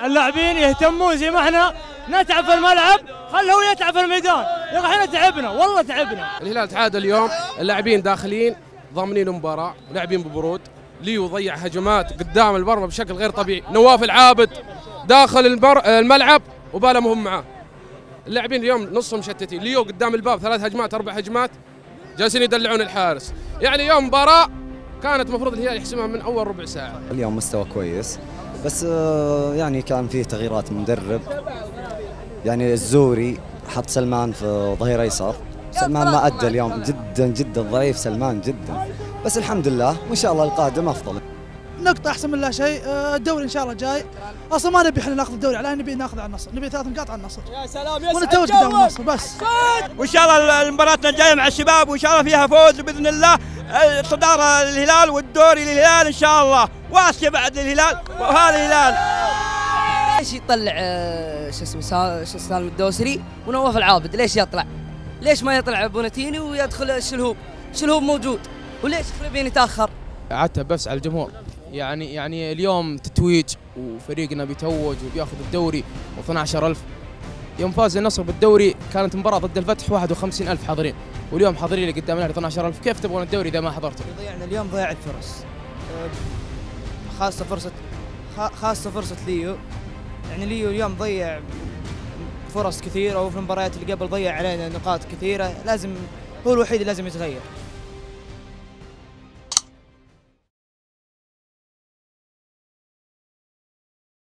اللاعبين يهتمون زي ما احنا نتعب في الملعب، خله هو يتعب في الميدان. يا اخي احنا تعبنا والله تعبنا. الهلال تعادل اليوم، اللاعبين داخلين ضامنين المباراة، لاعبين ببرود. ليو ضيع هجمات قدام المرمى بشكل غير طبيعي، نواف العابد داخل الملعب وباله مهم معاه. اللاعبين اليوم نصهم مشتتين، ليو قدام الباب 3 هجمات 4 هجمات جالسين يدلعون الحارس. يعني اليوم مباراة كانت المفروض الهلال يحسمها من اول ربع ساعة. اليوم مستوى كويس، بس يعني كان فيه تغييرات مدرب. يعني الزوري حط سلمان في ظهير ايسر، سلمان ما ادى اليوم، جدا جدا ضعيف سلمان جدا، بس الحمد لله وان شاء الله القادم افضل. نقطة احسن من لا شيء، الدوري ان شاء الله جاي. اصلا ما نبي احنا ناخذ الدوري على نبي ناخذ على النصر، نبي 3 نقاط على النصر. يا سلام يا ونتوج قدام النصر بس. وان شاء الله مباراتنا الجاية مع الشباب وان شاء الله فيها فوز باذن الله. الصدارة للهلال والدوري للهلال ان شاء الله، واسيا بعد للهلال وهذا الهلال. ليش يطلع شو اسمه سالم الدوسري ونواف العابد؟ ليش يطلع؟ ليش ما يطلع بونتيني ويدخل الشلهوب؟ الشلهوب موجود، وليش خريبين يتاخر؟ عتب بس على الجمهور، يعني اليوم تتويج وفريقنا بيتوج وبياخذ الدوري و12000. يوم فاز النصر بالدوري كانت مباراة ضد الفتح 51000 حاضرين، واليوم حاضرين اللي قدام الاهلي 12000، كيف تبغون الدوري اذا ما حضرتوا؟ ضيعنا اليوم ضياع الفرص، خاصة فرصة ليو. يعني ليو اليوم ضيع فرص كثيرة، وفي المباريات اللي قبل ضيع علينا نقاط كثيرة. لازم هو الوحيد اللي لازم يتغير.